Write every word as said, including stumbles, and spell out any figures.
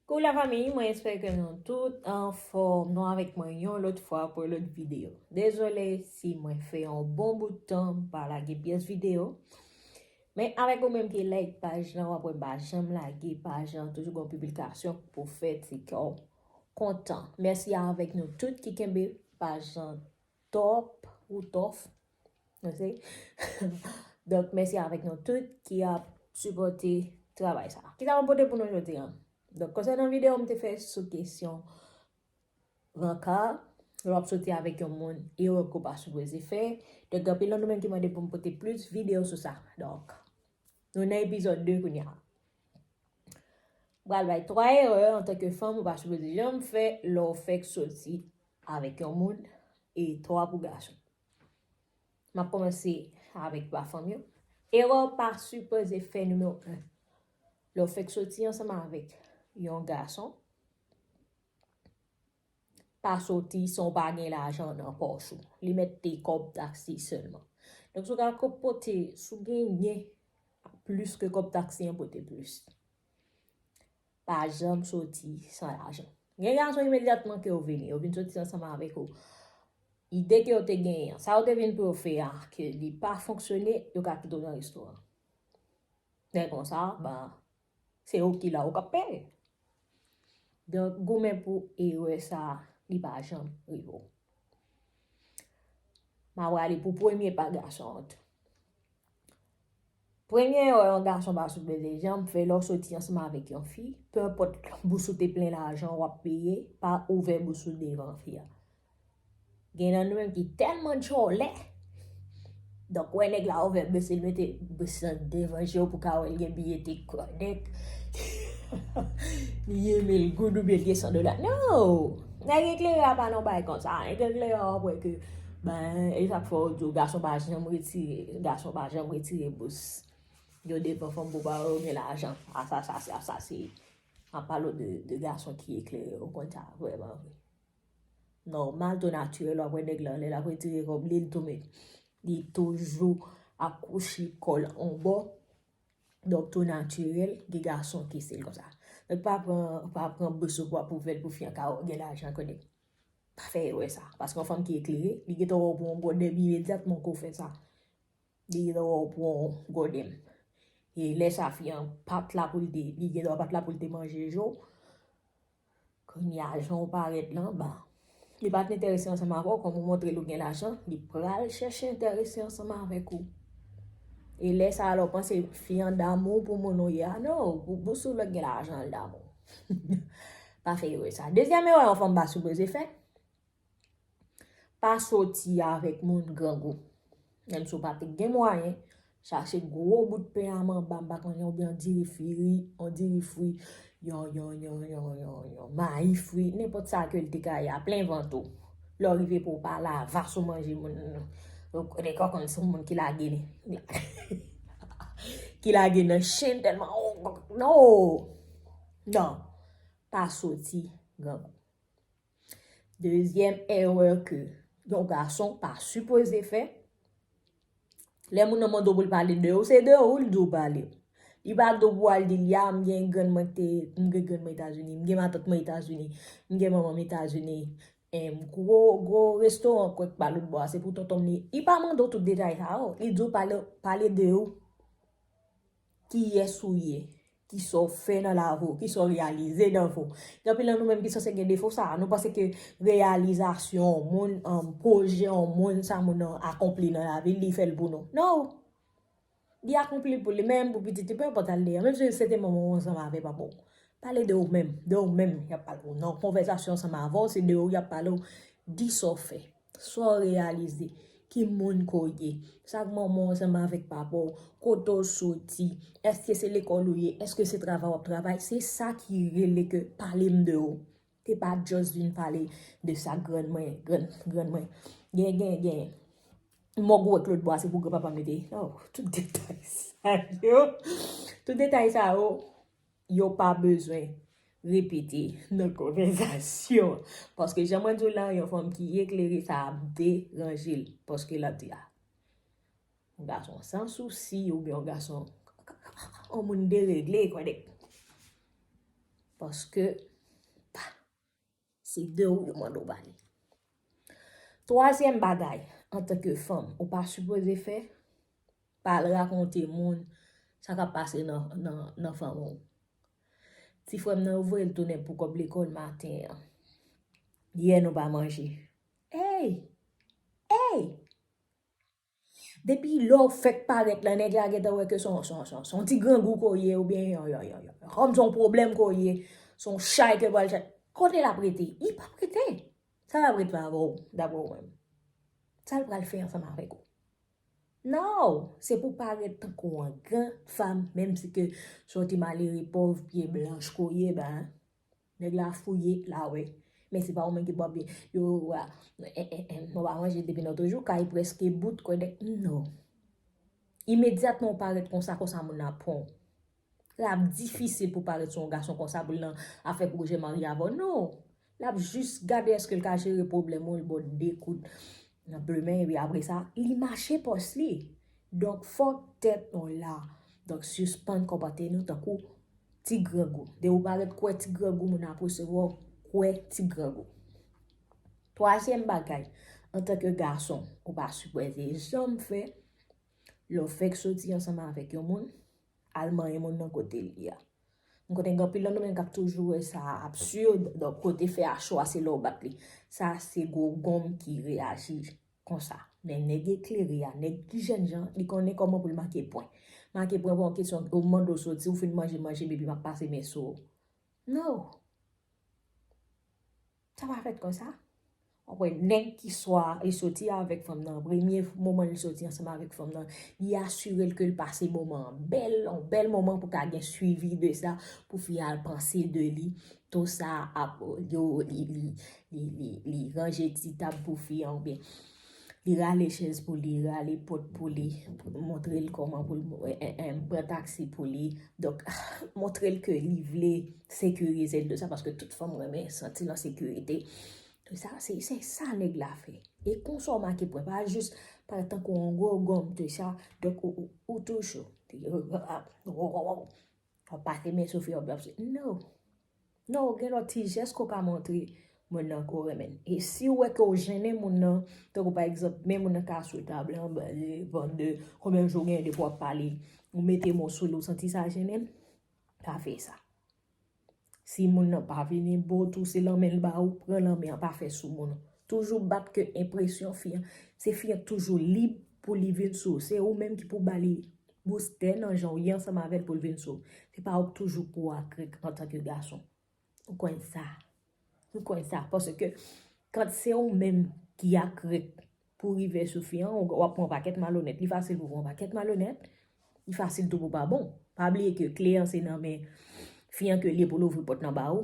Coucou la fanmi, mwen espere ke nou tout anfòm. Nou avèk mwen yon lòt fwa pou yon lòt videyo. Dezole si mwen fè yon bon bout tan m pa lage pyès videyo. Men avèk ou menm ki like paj lan, w ap wè m pa janm lage paj lan, toujou gon piblikasyon pou fè ti kè w kontan. Mèsi avèk nou tout ki kenbe paj lan top ou tof. Ok? Donk, mèsi avèk nou tout ki ap sipòte travay sa. Kisa mwen pote pou nou jodi an? Donk, konsènan videyo m te fè sou kesyon rankar, lè w ap soti avèk yon moun, erè ke w pa sipoze fè. Donk, gen anpil nan nou menm ki mande pou m pote plis videyo sou sa. Donk, nou nan epizòd de kounye a. M pral bay twa erè antanke fanm ou pa sipoze janm fè lè w fèk soti avèk yon moun, e twa pou gason. M ap kòmanse avèk pa fanm yo. Erè w pa sipoze fè nimewo en. Lè w fèk soti ansanm avèk yon gason, pa soti san w pa gen lajan nan pòch ou. Li mèt te kòb taksi sèlman. Donk, si w ka ko-, pote, si w genyen plis ke kòb taksi an, pote plis. Pa janm soti san lajan. Gen gason imedyatman ke yo vini, yo vin soti ansanm avèk ou. Ide ke yo te genyen an, sa yo te vin pou yo fè a, ke li pa fonksyone, yo ka kite w nan restoran. Lè konsa, ben, se ou ki la, ou k ap peye. Donk, goumen pou erè sa, li pa janm rive w. M a prale pou premye pa gason an tou. Premye erè yon gason pa sipoze janm fè, lè w soti ansanm avèk yon fi, pe enpòt bous ou te plen lajan w ap peye, pa ouvè bous ou devan fi a. Gen nan nou menm ki tèlman djòlè. Donk, wè nèg la ouvè bous, li mete bous lan devan je w pou ka wè l gen biye te kòdèk. Li renmen l goud oubyen l gen san dola. No! Nèg eklere a pa nan bagay konsa. Nèg eklere a w ap wè ke, ben, e sa k fè w di w gason pa janm retire, gason pa janm retire bous yo devan fanm pou pa wè yo gen lajan. A sa, sa, sa, sa, se, m ap pale w de, de gason ki eklere, ou konn sa vrèman vre. Nòmal, tou natirèl, w ap wè nèg la, lè l ap retire kòb li, li tou met, li toujou akouchi kò l on bò. Donk, tou natirèl, gen gason ki stil konsa. Donk, pa pran, pa pran bous ou pou w ap ouvè l pou fi an ka wè w gen lajan konnen. Pa fè erè sa. Paske yon fanm ki eklere, li gentan wè w pou yon gòdèm imedyatman ke w fè sa. Li gentan wè w pou yon gòdèm. E lè sa fi an pa t la pou l te, li gentan pa t la pou l te manje je w. Kounye a, jan w parèt lan, ba, li pa t enterese ansanm avè w, kòm ou montre l ou gen lajan, li pral chèche enterese ansanm avèk ou. E lè sa a, lè w panse fi an damou pou moun ou ye a, no, pou, pou sou lòt gen lajan, l damou. Pa fè erè sa. Dezyèm erè yon fanm pa sipoze fè, pa soti avèk moun grangou. Menm si w pa t gen mwayen, chache gwo bout pen a manba, m pa konnen, oubyen yon diri fri, yon diri fri, yon, yon, yon, yon, yon, yon mayi fri, nenpòt sa ke l te ka ye a, plen vant ou. Lè w rive pou w pa lavas ou manje moun, ou konnen kò konn se yon moun ki lage, ki lage nan chenn tèlman, oh, non, non, pa soti grangou. Dezyèm erè ke yon gason pa sipoze fè, lè moun nan mande w pou l pale de ou, se de ou l di w pale. Li pa di w pou al di l, ya, m gen grann mwen te, m gen grann mwen Etazini, m gen matant mwen Etazini, m gen manman m Etazini, em, gwo, gwo restoran kwèk pa lòt bò a, se pou tonton m li. Li pa mande w tout detay sa yo. Li di w pale, pale de ou. Kiyès ou ye? Kisa w fè nan lavi w? Kisa w reyalize nan vi w? Gen anpil nan nou menm ki sanse gen defo sa a. Nou panse ke reyalizasyon yon moun, um, pwojè yon moun, sa moun nan akonpli nan lavi l, li fè l pou nou. Non! Li akonpli l pou li menm, pou pitit li, pe enpòt sa l te ye. Menm si se te manman w ansanm avè papa w. Pale de ou menm, de ou menm y ap pale w. Nan konvèsasyon ansanm avè w, se de ou y ap pale w. Di sa w fè, sa w reyalize, ki moun ke w ye, sa k manman w ansanm avèk papa w, kote w soti, èske se lekòl ou ye, èske se travay w ap travay, se sa ki rele ke pale m de ou. Se pa just vin pale de sa grann mwen, grann, grann mwen. Gen, gen, gen. Mòg ou wè k lòt bò a, se pou granpapa m li te ye. Oh, tout detay sa yo. Tout detay sa yo, yo pa bezwen repete nan konvèsasyon. Paske jan mwen di w la, yon fanm ki eklere, sa ap deranje l. Paske l ap di, a, yon gason san sousi, oubyen yon gason, yon moun deregle, kòdèk. Paske, pa, se de ou yo mande w pale. Twazyèm bagay, antanke fanm, ou pa sipoze fè, pa al rakonte moun sa k ap pase nan, nan, nan fanmi w. Ti frè m nan, yo voye l tounen pou kòb lekòl maten an. Yè nou pa manje. Ey! Ey! Depi lè w fèk parèt la, nèg la gentan wè ke se yon, se yon, se yon, se yon ti grangou ke w ye, oubyen yon, yon, yon, yon, kòm se yon pwoblèm ke w ye, se yon chay ke w pral chay. Kote l ap rete? Li p ap rete. Sa l ap rete avè w, daprè w menm? Sa l pral fè ansanm avèk ou? Non, se pou parèt tankou yon gran fanm, menm si ke se yon ti malere pòv pye blanch ke w ye, ben, nèg la fouye, la wè. Men se pa ou menm ki pral byen. Yo, wa, en, en, en, nou pa manje depi nan toujou, kay prèske bout, kwè dèk, non. Imedyatman ou parèt konsa, konsa moun nan pran w. L ap difisil pou parèt sou yon gason konsa pou l nan afè pwojè marye avè w. Non. L ap jis gade èske l ka jere pwoblèm ou, l ba w de kout nan plemen, epi apre sa, li mache pòs li. Donk, fòk tèt nou la. Donk, sispann konpòte nou tankou ti grangou. Depi w parèt kwè ti grangou, moun ap resevwa w kwè ti grangou. Twazyèm bagay, antanke gason, ou pa sipoze janm fè, lè w fèk soti ansanm avèk yon moun, al manyen moun nan kote l ye a. M konnen gen anpil nan nou menm k ap toujou wè sa absird, donk kote fè a cho a se lè w bat li. Sa se gwo gonm ki reyaji konsa. Men nèg eklere a, nèg ki jènjan, li konnen kòman pou l make pwen. Make pwen pa yon kesyon, ou mande w soti, ou fin manje, manje, epi m ap pase men sou ou. No. Sa pa fèt konsa. W ap wè nèg ki swa li soti avèk fanm nan, premye moman li soti ansanm avèk fanm nan, li asire l ke l pase moman an bèl, yon bèl moman pou ka gen swivi de sa, pou fi a al panse de li, tou sa ap, yo, li, li, li, li, li ranje ti tab pou fi a, oubyen li rale chèz pou li, rale pòt pou li, montre l kòman pou l, e, e, e, pran taksi pou li. Donk, montre l ke li vle sekirize l de sa, paske tout fanm renmen santi l an sekirite. Sa, se, se sa nèg la fè. E konsa w make pwen, pa jis parèt tankou yon gwo gonm, de sa. Donk, ou, ou, ou toujou. W ap pase men sou fi a, w ap se, no. Non, gen lòt ti jès ke w ka montre moun nan ke w renmen l. E si w wè ke w jennen moun nan, tankou pa egzanp, men moun nan ka sou tab la, anba, e, vande, konbyen jou w gen depi w ap pale, ou mete mo sou li, w santi sa jennen l, pa fè sa. Si moun nan pa vini ba w tou, se lanmen l ba ou, pran lanmen an, pa fè sou moun. Toujou bat ke enpresyon fi an, se fi an toujou lib pou li vin sou ou. Se ou menm ki pou ba li boustè nan jan w ye ansanm avè l pou l vin sou ou. Se pa ou k toujou pou w ak règ antanke gason. Ou konn sa. Ou konn sa. Paske, kan se ou menm ki ak règ pou rive sou fi an, w ap pran pakèt malonèt. Li fasil pou pran pakèt malonèt. Li fasil tou pou pa bon. Pa bliye ke kle an se nan men fi an ke l ye pou l ouvri pòt lan ba ou.